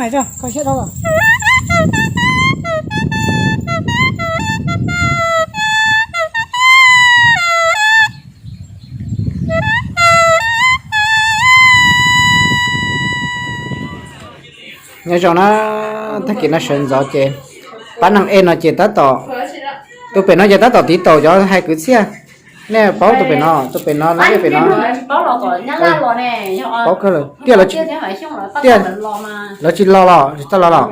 Nyob zoo na, tag kis no sawv ntxov ces pab neeg ej no ces tab tom, tus pem no ces tab tom tiv taus cov hais kwv txhiaj. Nej paub tus pem no, tus pem no, nej pem no. Paub kawg lawm. Tiaj, lawv tsis los los, tsis tau los los.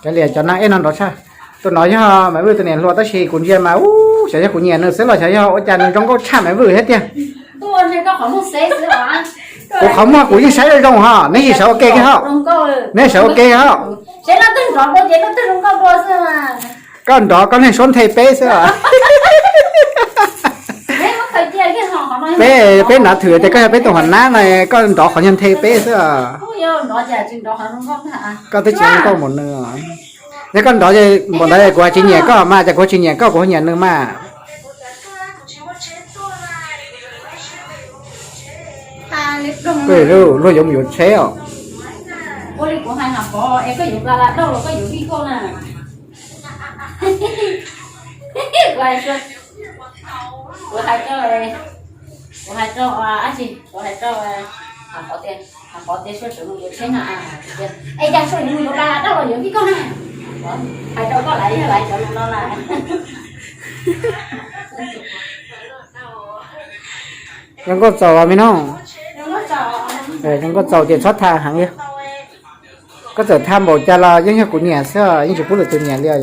Cov liam cov neeg ej no nrov tshaj. Tus no yog Maiv Vwj tus niam hluas tab sis kuv ntsia mas ub, xyov yog kuv nyiam nws xwb los xyov yog ua cas nws zoo nkauj tshaj Maiv Vwj thiab tiag. Kuv qhov muag kuv yeej saib zoo zoo ho, neb sim sawv ua ke kiag ho. Neb sawv ua ke ho. Koj nrov koj niag suab nthe peb xwb. Peb, peb nav thwm tias koj yog peb tus hom nab no, koj nrov qhov niag nthe peb xwb. Koj twb tsis zoo nkauj npaum nws. Yog koj nrov npaum ntawd kuv tsis nyiam koj mas, cas kuv tsis nyiam koj, kuv nyiam nws mas. Koj luag yuav mus yuav tsheb os. Kuv hais rau, kuv hais rau, kuv hais rau, Pov tias Suav tseem mus yuav tsheb na, es cas Suav yuav mus yuav Plas Las rau los yuav vij koj na. Hais rau koj lawv yog lawv cov no na. Zoo nkauj txaus me no. Zoo nkauj txaus ces txhob tha heev li. Koj txawm tha npaum cas los yeej yog kuv nyiam xwb, yeej tsis pub lwm tus nyiam li os.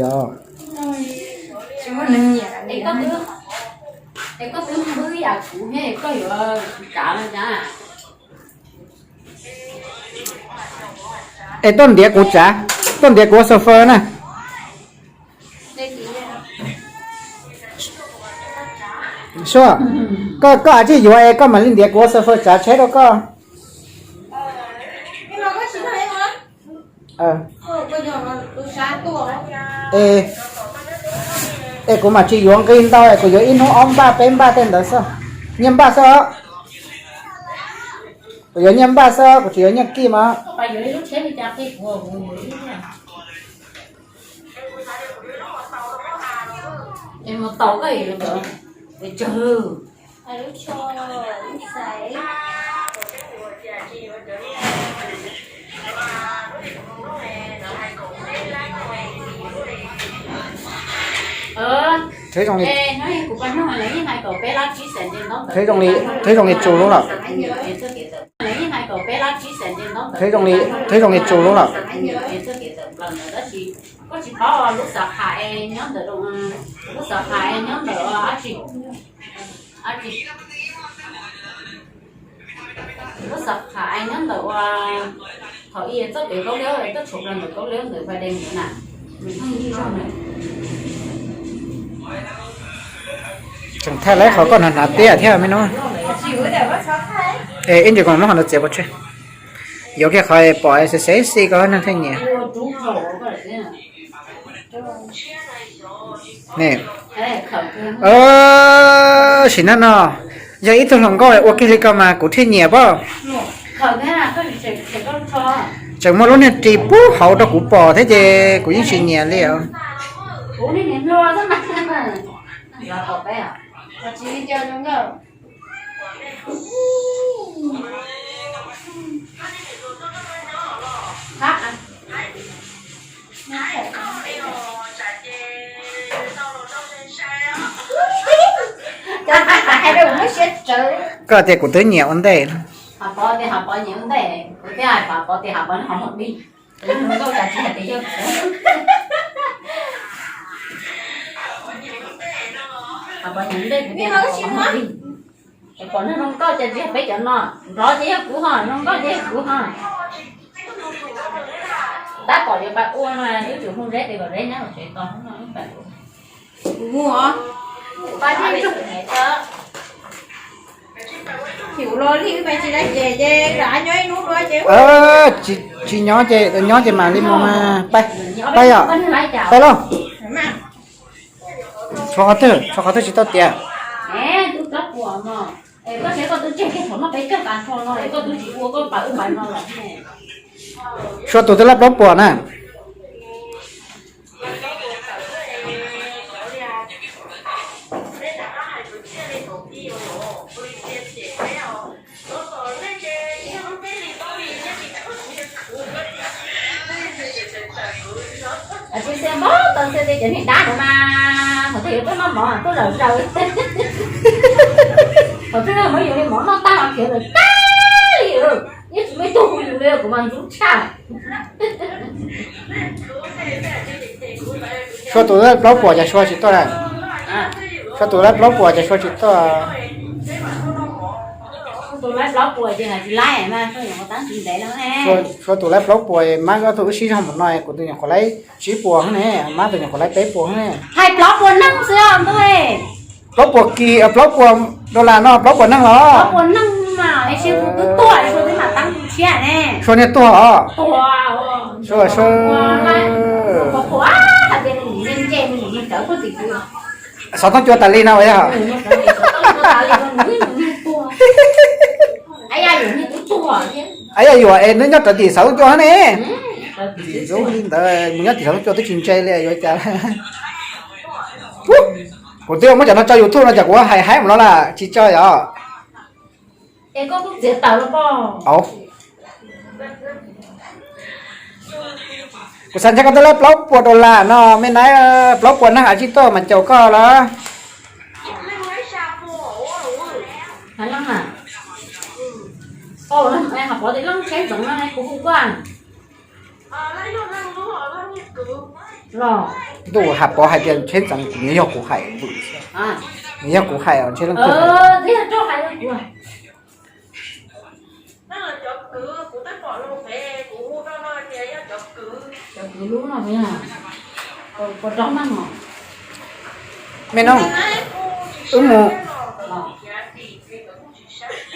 Es tuaj ntiav kuv tsav, tuaj ntiav kuv ua xo fawb na. Suav, koj, koj tsis yuav es koj mam li ntiav kuv ua xo fawb tsav tsheb rau koj. Es kuv mam tsis yuav nqi ntau es kuv yuav ib hnub ob npaj peb npaj tej ntawd xwb. Nyiaj npaj xwb. Kuv yuav nyiaj npaj xwb, kuv tsis yuav nyiaj kij mas. Teb zoo li, teb zoo li tsus lub lawm. Teb zoo li tsus lub lawm. Lub xav qham nyob ntawm ua, thaum ib txoj kev kaub liab tuaj tshuam rau ntawm kaub liab ntawm Fai Dee ntawd na. Tseem thaij lawv qhov koj hnav hnav tiaj thiab me no. Es ib ntsis koom lub hov ntawd txiav pov tseg. Yuav kiag qhov pom xav xav xij koj neeg thiaj nyiam. Sim neej no yog ib tug hluas nkauj ua kiag li ko mas kuv thiaj nyiam pob. Tseem muaj lub niag ris pub hauv rau kuv pom thiab ces kuv yeej tsis nyiam li os. Koj tias kuv twb nyiam ua ntej. Pom neeg zoo nkauj ces tsis yog peb cov no, nrov ces yog kuv ho, zoo nkauj ces yog kuv ho. Tab tom yuav pab ua no, wb tsum hu Zeb tes kom Zeb nyob hauv tsev tos hnub no wb pab ua. Kuv mus os. Pab Zeb mus. Chim los li wb pab tsis dab ces ces kav nyob ib hnub dua ces. Tsis nyob ces, nyob ces mam li mus mas. Pab, pab yom, pab lauj. Tshuav qhov twg, tshuav qhov twg tsis tau tiav. Es koj saib koj twb tseg kiag thaum noj peb caug tas nrho no es koj twb tsis ua koj pab ub pab no lawm ne. Sua tus twb laib plaub puas na. Tsis xav mov tau xav tias cov niag dab no mas thaum twg yuav tuaj noj mov tuaj lawm zaws. Thaum twg muab yus li mov noj tag los khiav lawm tag li, yeej tsis muaj ib tug hu yus li kuv mas ntxub tshaj. Sua tus laib plaub puas ces sua tsis tuaj. Sua tus laib plaub puas ces sua tsis tuaj. Tus laib plaub puas ces tsis laib mas sua nyuam qhuav tab tsis ntev no ne. Sua tus laib plaub puas mas koj tus wb sib zog mus no kuv tus nyuam qhuav laib tsib puas ne, mab tus nyuam qhuav laib peb puas ne. Hais plaub puas neeg xwb os ntuj. Plaub puas kis, plaub puas dollar no plaub puas neeg los? Plaub puas neeg mas es sua tus twb tuag, sua twb mam tab tus tshiab ne. Sua niag tuag os. Sua, sua. Xov tooj cua tas li no yog. Ab, yog yuav es nws nyob rawv tim xov tooj cua ne. Ntxub li ntawd mus nyob tim xov tooj cua twb tsis ntse li yuav cas. Kuv twb muab cov no tso YouTube no ces kuv hais haib mus no las tsis tso yom. Kuv xav ntshai koj twb laib plaub puas dollar no me na, plaub puas neeg a tsib tuaj mas caum koj los. Ntuj, Ham Pov hais tias Tsheb Ntxeev, nws yog kuv hais, nws yog kuv hais, Tsheb Leej Twg hais. Me no, wb mus,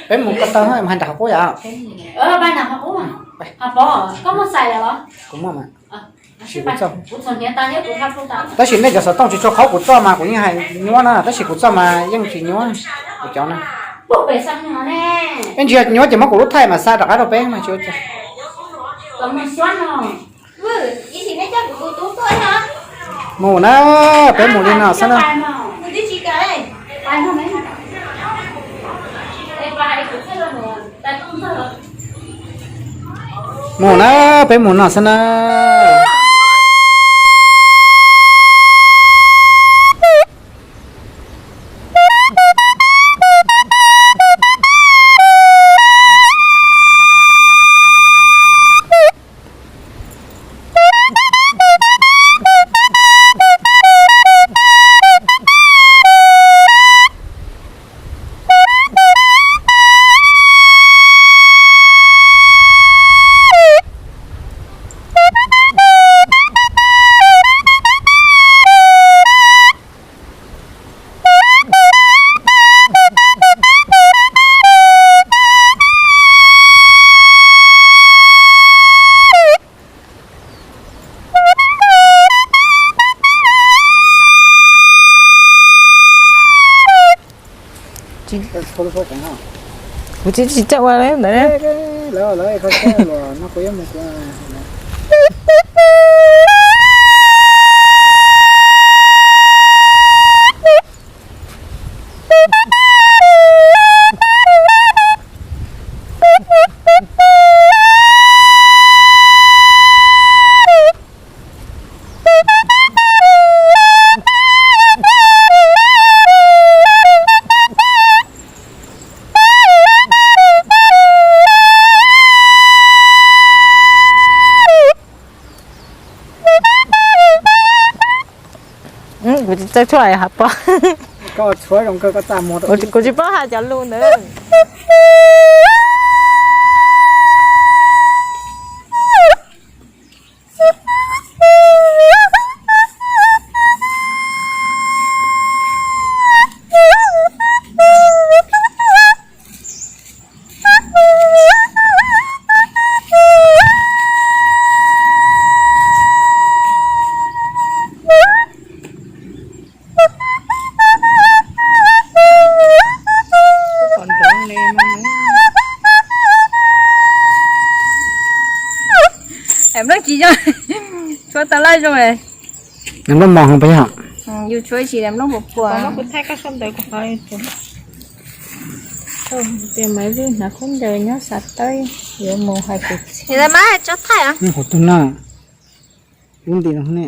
peb mus ko taw hais nram qab qub yom. Kuv muaj mas. Tab sis nej cov xov tooj tsis tshua qhaub kuv txoj mas kuv yeej hais nyuaj na, tab sis kuv txoj mas yeej tsis nyuaj. Kuv cov na, ib ntsis yog nyuaj ces muab kuv lub thaij mas xa rov qab rau peb mas tsis ua cas. Mus na, peb mus li no xwb na. Mus na, peb mus no xwb na. Kuv tsis tsis txawj ua li ntawd. Kuv tsis txawj tshuaj Ham Pov. Kuv tsis paub hais cov lus ntawd. Daim nplooj tsis zoo, tshuav tau laj zoo. Daim nplooj mos heev puas yog? Yus tshuav tsis daim nplooj puas puas. Tias Maiv Vij hnav khaub ncaws nyob Xav Tawb, yuav mus hais kwv txhiaj. Mas tso thaij. Qhov tug na, lub nti no ne.